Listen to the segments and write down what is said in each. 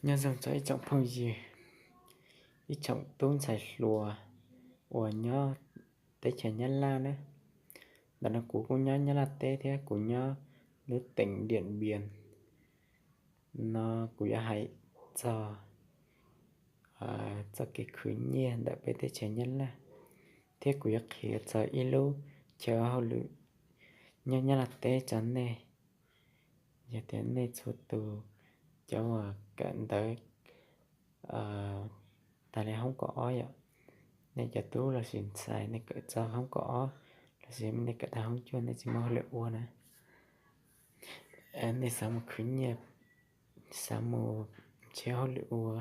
Nyob zoo txog ib tsoom phooj ywg, ib tsoom tub ntxhais hluas uas nyob teb chaws Nyab Laj na. Ntawm no kuv kuj nyob Nyab Laj teb thiab, kuv nyob lub teem Diam Npias no. Kuv yuav hais txog txoj kev khwv nyiaj ntawm peb teb chaws Nyab Laj, thiab kuv yuav qhia txog ib lub chaw hauj lwm nyob Nyab Laj teb rau nej. Yog tias nej txhua tus cov uas kawm ntawv tag li hoob kaum ob yom, nej cov tub los sis ntxhais nej kawm txog hoob kaum ob los sis nej kawm tag hoob cuaj nej tsis muaj hauj lwm ua na, nej xav mus khwv nyiaj, xav mus nrhiav hauj lwm ua,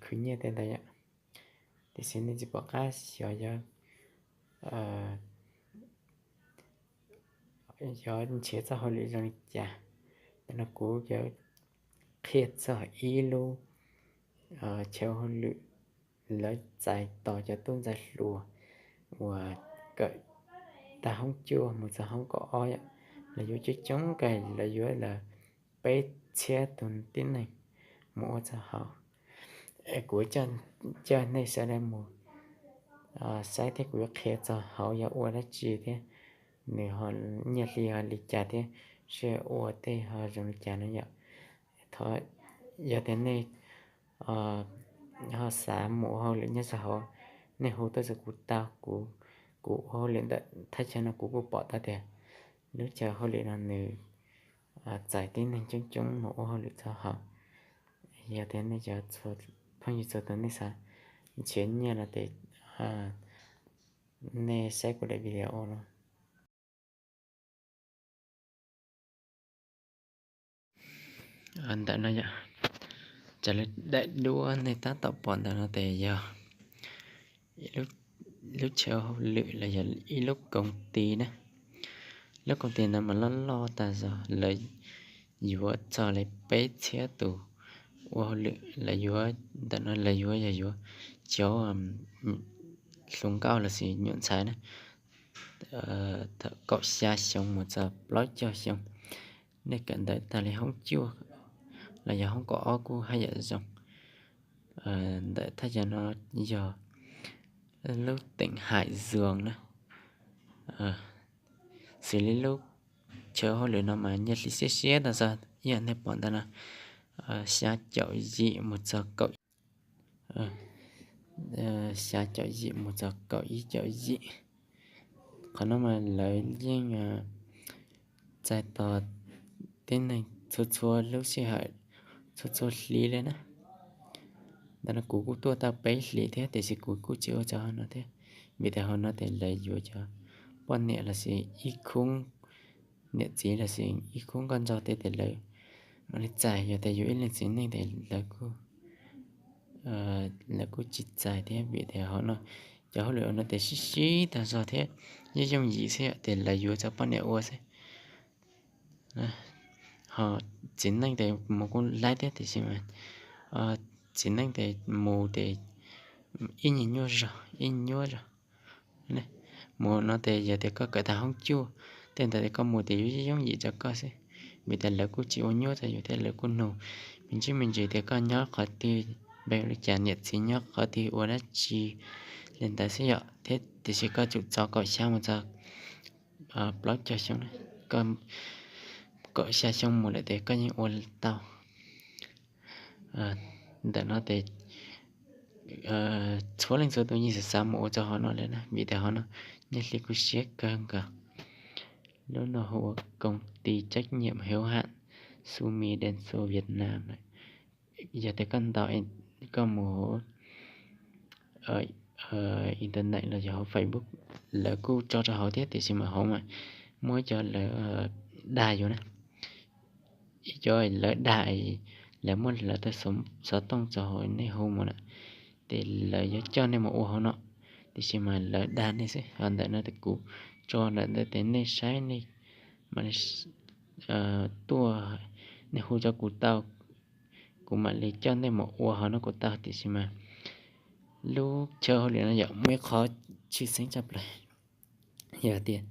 khwv nyiaj tej ntawd yom, tiam sis nej tsis pom qab xyov yuav yuav nrhiav txoj hauj lwm zoo li cas. Ntawm no kuv yuav qhia txog ib lub chaw hauj lwm, lawv txais tos cov tub ntxhais hluas uas kawm tag hoob cuaj mus txog hoob kaum ob yom, lawv yuav coob coob kawg, lawv yuav lawv peb txhiab tus tib neeg mus ua txog hauv. Es kuv coj nej sawv daws mus saib thiab kuv yuav qhia txog hauv yog ua dab tsi thiab nws ho nyiaj hli ho li cas thiab seb ua tej ho zoo li cas no yom. Thov yog tias nej ho xav mus ua hauj lwm nyob txog hauv, nej hu tuaj rau kuv tau, kuv ua hauj lwm ntawm thaj chaw no kuv kuj pom tau tias lub chaw hauj lwm no nws txais tib neeg coob coob mus ua hauj lwm txog hauv. Yog tias nej cov phooj ywg txhua tus nej xav nrhiav nyiaj no ces nej saib kuv daim video no. Ntawm no yom, raws li daim duab nej tab tom pom ntawm no ces yog lub chaw hauj lwm los yog ib lub koom ti na. Lub koom ti no mas loj loj tag zog, lawv yuav txog li peb txhiab tus ua hauj lwm, lawv yuav ntawm no lawv yuav yog yuav cov hluas nkauj los sis nyuam ntxhais na, kaum xya xyoo mus txog plaub caug xyoo. Nej kawm ntawv tag li hoob cuaj los yog hoob kaum ob kuj haj yam zoo. Ntawm thaj chaw no yog lub teem Hais Zoos na. Xws li lub chaw hauj lwm no mas nyiaj hli siab siab tag zog, ib yam nej pom ntawm no, xya caum yim mus txog kaum xya caum yim mus txog kaum ib caum yim. Qhov no mas lawv yeej txais tos tib neeg txhua txhua lub sij hawm, txhua txhua hli li na. Ntawm no kuv kuj tuaj tau peb hlis thiab tiam sis kuv kuj tsis ua txog hauv no thiab, vim tias hauv no ces lawv yuav cov poj niam los sis ib khub niam txiv los sis ib khub nkauj nraug tej ces lawv mam li txais, yog tias yuav ib leeg txiv neej ces lawv kuj tsis txais thiab, vim tias hauv no cov hauj lwm no ces sib sib tag zog thiab yooj yooj yim xwb yom, ces lawv yuav cov poj niam ua xwb. Ho txiv neej ces mus kuj laib thiab tiam sis mas txiv neej ces mus ces ib nyuag nyuaj zog ib nyuag zog. Mus no ces yog tias koj kawm tag hoob cuaj tej ntawd ces koj mus ces yuav yooj yim rau koj xwb, vim tias lawv kuj tsis ua nyuaj rau yus thiab lawv kuj nug me ntsis me ntsis tias koj nyob qhov twg, npe hu li cas, niam txiv nyob qhov twg, ua dab tsi li ntawd xwb yom. Thiab tiam sis koj tsum txog kaum xya mus txog plaub caug xyoo, kaum xya xyoo mus lawm ces koj yeej ua tau. Ntawm no ces txhua leej txhua tus yeej xav xav mus ua txog hauv no lawm na, vim tias hauv no nyiaj hli kuj siab kawg nkaus. Lub no hu ua Công ty trách nhiệm hữu hạn Sumi Denso Việt Nam. Yog tias koj ntaus, koj mus hauv internet los yog hauv Facebook, lawv kuj tso rau hauv thiab tiam sis mas hauv mas muaj ib co lawv dag yus na. Ib co lawv dag, lawv muab lawv tej xov tooj tso hauv nej hu mus na, ces lawv yuav coj nej mus ua hauv no, tiam sis mas lawv dag nej xwb. Ho ntawm no ces kuv tso ntawm ntawd ces nej saib, nej mam li tuaj, nej hu rau kuv tau, kuv mam li coj nej mus ua hauv no kuj tau. Tiam sis mas lub chaw hauj lwm no yog muaj ib qho tshwj xeeb tshaj plaws, yog tias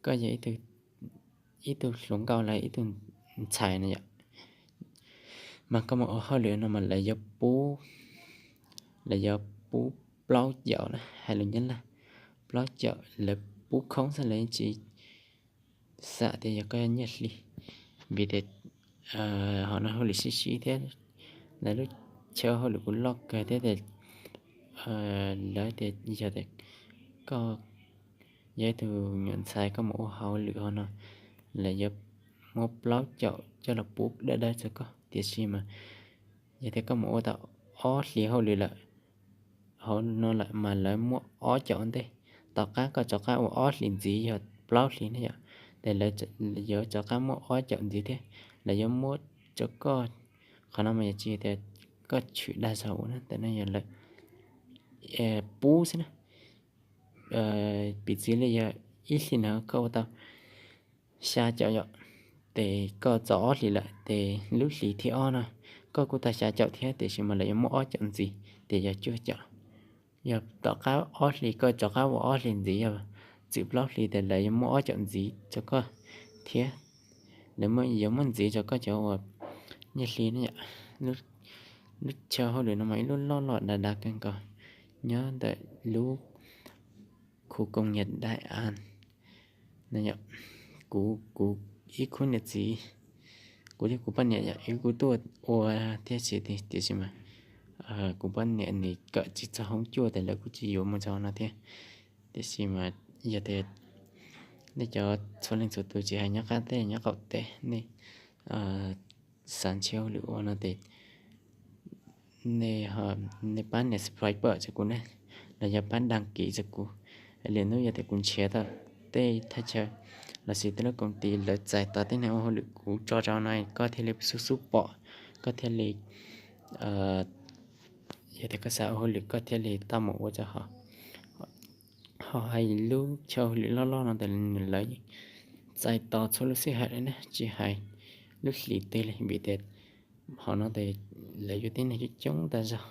koj yog ib tug hluas nkauj los ib tug ntxhais no yom, Mas koj mus ua hauj lwm no mas lawv yuav pub, lawv yuav pub plaub caum na, hais lus Nyab Laj, plaub caum, lawv pub khoob xwb, lawv tsis xam tias yog koj nyiaj hli, vim tias hom no hauj lwm sib sib thiab, lawv lub chaw hauj lwm kuj loj kawg thiab tias lawv tias yog tias koj yog ib tug nyuam ntxhais koj mus ua hauj lwm hauv no, lawv yuav muab plaub caum coj los pub dawb dawb rau koj, tiam sis mas yog tias koj mus ua tau ob hlis hauj lwm lawm, hauv no lawm mas lawv muab ob caum ntej. Tom qab koj rov qab ua ob hlis ntxiv yog plaub hlis ne yom, ces lawv yuav rov qab muab ob caum ntxiv thiab, lawv yuav muab rau koj. Qhov no mas yog tsis tias koj tshwm dag zog ua na, ntawm no yog lawv pub xwb na. Piv txwv li yog ib hlis no koj ua tau xya caum yom, ces koj txog ob hlis lawm ces lub hlis thib ob no koj kuj tau xya caum thiab, tiam sis mas lawv yuav muab ob caum ntxiv ces yog cuaj caum. Yog tom qab ob hlis koj rov qab ua ob hlis ntxiv, yog txwm plaub hlis ces lawv yuav muab ob caum ntxiv rau koj thiab. Lawv yuav muab ntxiv rau koj cov uas nyiaj hli ne yom. Lub chaw hauj lwm no mas ib lub loj loj dav dav kawg nkaus nyob ntawm lub khu công nghiệp Đại An. Kuv, kuv ib khub niam txiv, kuv thiab kuv poj niam yom, wb kuj tuaj ua thiab tsis tiam sis mas kuv poj niam nws kawm tsis txog hoob cuaj ces lawv kuj tsis yuav mus rau no thiab. Tiam sis mas yog tias nej cov txhua leej txhua tus tsis hais nyob qab teb nyob qaum teb, nej xav nrhiav hauj lwm ua no ces nej pab nias subscribe rau kuv ne, los yog pab đăng ký rau kuv. Lwm hnub yog tias kuv nrhiav tau tej thaj chaw lossis tej lub công ty lawv txais tos tej neeg ua hauj lwm kuv tso rau no koj thiaj li xub xub pom, koj thiaj li, yog tias koj xav ua hauj lwm koj thiaj li tau mus ua rau hauv. Ho hais lub chaw hauj lwm loj loj no ntawd lawv yeej txais tos txhua lub sij hawm li na, tsis hais lub hlis twg li vim tias hauv no ces lawv yuav tib neeg coob coob tag zog.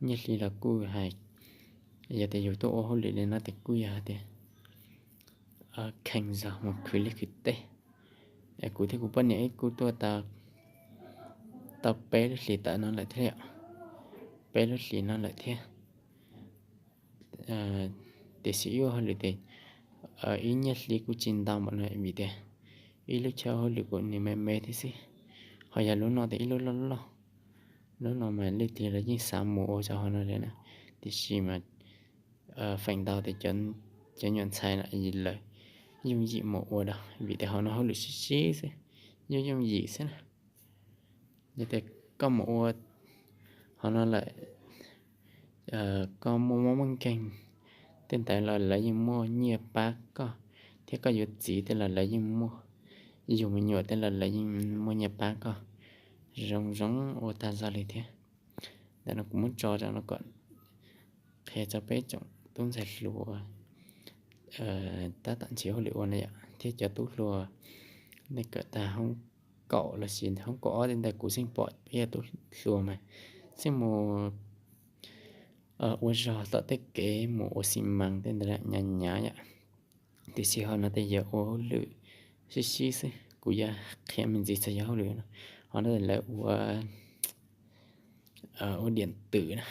Nyiaj hli los kuj hais, yog tias yus tuaj ua hauj lwm li no ces kuj yog hais tias kheev zog mus khwv liaj khwv teb. Kuv thiab kuv poj niam wb kuj tuaj tau peb lub hlis tawm no lawm thiab, peb lub hlis no lawm thiab. Tiam sis ib ua hauj lwm ces ib nyiaj hli kuj tsis ntau npaum no vim tias ib lub chaw hauj lwm kuj nws me me thiab xwb. Ho yog lub no ces ib lub loj loj, lub no mas leej twg los yeej xav mus ua rau hauv no li na, tiam sis mas feem ntau tias cov nyuam ntxhais lawv yooj yim mus ua dua vim tias hauv no hauj lwm sib sib xwb, yooj yooj yim xwb na. Yog tias koj mus ua hauv no lawm, koj muaj mob muaj nkeeg tej ntawd los lawv yeej muaj nyiaj pab koj, thiab koj yuav txiv tej los lawv yeej muaj, yug me nyuam tej los lawv yeej muaj nyiaj pab koj zoo zoo ua tag zog li thiab. Ntawm no kuv muab tso rau no kom qhia rau peb tsoom tub ntxhais hluas tab tom nrhiav hauj lwm ua na yom, thiab cov tub hluas nej kawm tag hoob kaum lossis hoob kaum ob tej ntawd kuv xeej pom peb yog tub hluas mas xeej mus ua zog tom tej kev mus ua xi mas tej ntawd hnyav hnyav yom. Tiam sis hauv no tej yog ua hauj lwm sib sib xwb, kuv yuav qhia me ntsis txog yog hauj lwm no. Hauv no lawv ua ua diam twm na,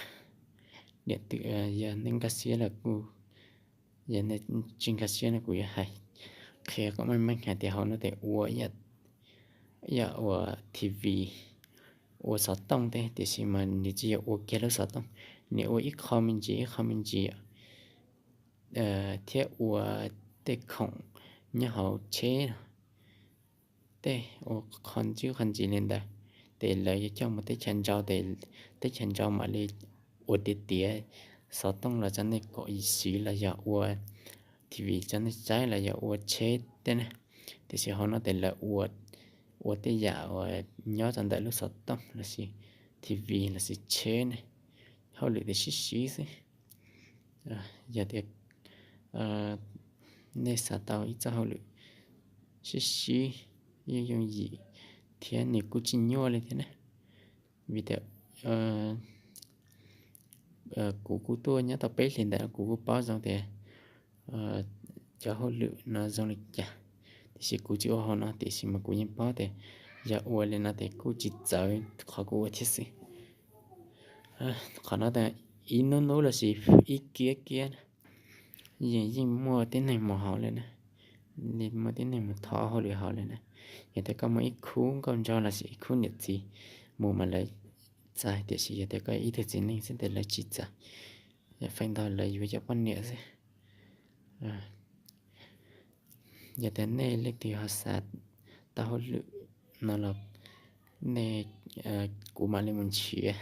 diam twm yog nej nkag siab los kuj, yog nej tsis nkag siab no kuv yuav hais qhia kom meej meej hais tias hauv no ces ua yam ua T V, ua xov tooj tej, tiam sis mas nws tsis yog ua kiag lub xov tooj, nws ua ib qho me ntsis ib qho me ntsis thiab ua tej khoom nyob hauv tsheb no, tej ua qho ntsis qho ntsis li ntawd, ces lawv yuav coj mus teb chaws ntau, ces teb chaws ntau mam li ua tiav tiav xov tooj los rau nej kom siv los yog ua T V rau nej saib los yog ua tsheb tej na. Tiam sis hauv no ces lawv ua tej yam uas nyob rau ntawm lub xov tooj lossis T V lossis tsheb ne, hauj lwm tias sib sib xwb. Yog tias nej xav tau ib txoj hauj lwm sib sib yooj yooj yim thiab nws kuj tsis nyuaj li thiab na, vim tias kuv kuj tuaj nyob tau peb hlis ntawm no kuv kuj paub zoo tias cov hauj lwm no zoo li cas, tiam sis kuv tsis ua hauv no tiam sis mas kuv yeej paub tias Yog ua li no ces kuj tsis txawv qhov kuv ua thiab xwb. Qhov no ib hnub hnub lossis ib kiab kiab yeej muaj tib neeg mus hauv li na, muaj tib neeg mus thov hauj lwm hauv li na. Yog tias koj muaj ib khub nkauj nraug lossis ib khub niam txiv mus mas lawv txais, tiam sis yog tias koj ib tug txiv neej xwb ces lawv tsis txais, feem ntau lawv yuav cov poj niam xwb. Yog tias nej leej twg ho xav tau hauj lwm no los nej, kuv mam li mus nrhiav,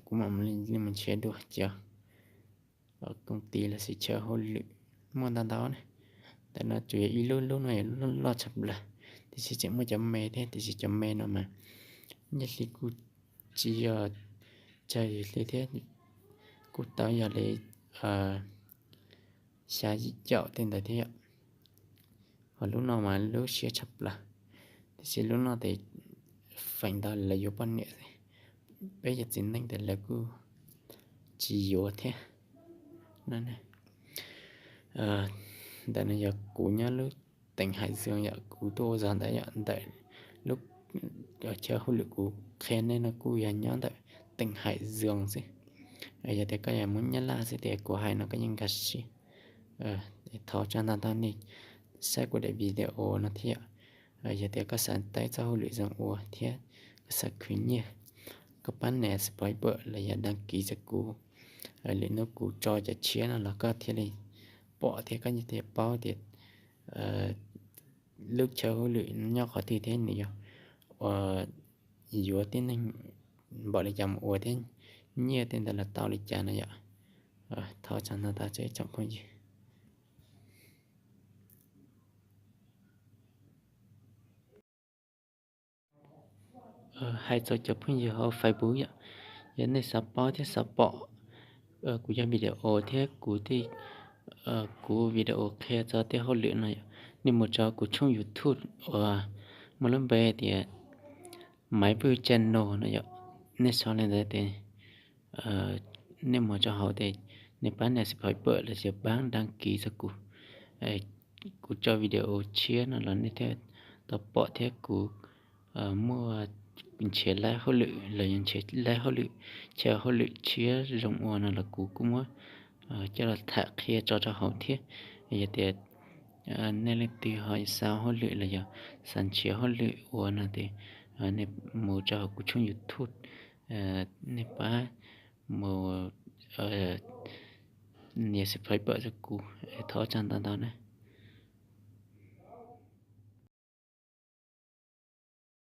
kuv mam li mus nrhiav dua cov koom tis lossis chaw hauj lwm muaj ntau ntau na. Ntawm no tsuas yog ib lub, lub no yog lub loj tshaj plaws, tiam sis tseem muaj cov me thiab, tiam sis cov me no mas nyiaj hli kuj tsis yog tsawg hli thiab, kuj tau yog li xya yim caum tej ntawd thiab yom. Ho lub no mas lub siab tshaj plaws, tiam sis lub no ces feem ntau lawv yuav poj niam xwb, peb cov txiv neej ces lawv kuj tsis yuav thiab. Ntawm no yog kuv nyob lub teem Hais Zoo yom, kuv tuaj ua zog ntawd yom, ntawm lub chaw hauj lwm kuv qhia nej no kuj yog nyob ntawm teem Hais Zoo xwb. Yog tias koj yog Hmoob Nyab Laj xwb ces kuv hais no koj yeej nkag siab. Thov tsa ntau ntau nej saib kuv daim video no thiab yom. Yog tias koj xav tau txoj hauj lwm zoo ua thiab koj xav khwv nyiaj, koj pab nias subscribe los yog đăng ký rau kuv. Lwm hnub kuv tso cov tshiab no los koj thiaj li pom thiab koj thiaj paub tias lub chaw hauj lwm nyob qhov twg thiab nws yog yuav tib neeg npaum li cas mus ua thiab nyiaj tej ntawd los tau li cas no yom. Thov tsa ntau ntau tsoom phooj ywg. Hais rau cov phooj ywg hauv Facebook yom, yog nej xav paub thiab xav pom kuv cov video thiab kuv tej, kuv video qhia txog tej hauj lwm no yom, nej mus rau kuv tshooj YouTube uas muaj lub npe tias Maiv Vwj Channel no yom. Nej sau li ntawd ces nej mus rau hauv ces nej pab nias subscribe los yog pab đăng ký rau kuv. Kuv tso video tshiab no los nej thiaj tau pom thiab kuv muaj nrhiav laib hauj lwm los yog nrhiav laib hauj lwm, chaw hauj lwm tshiab zoo ua no los kuv kuj muab coj los tham qhia tso rau hauv thiab. Yog tias nej leej twg ho xav hauj lwm los yog xav nrhiav hauj lwm ua no ces nej mus rau hauv kuv tshooj YouTube, nej pab mus nias subscribe rau kuv, thov tsa ntau ntau na.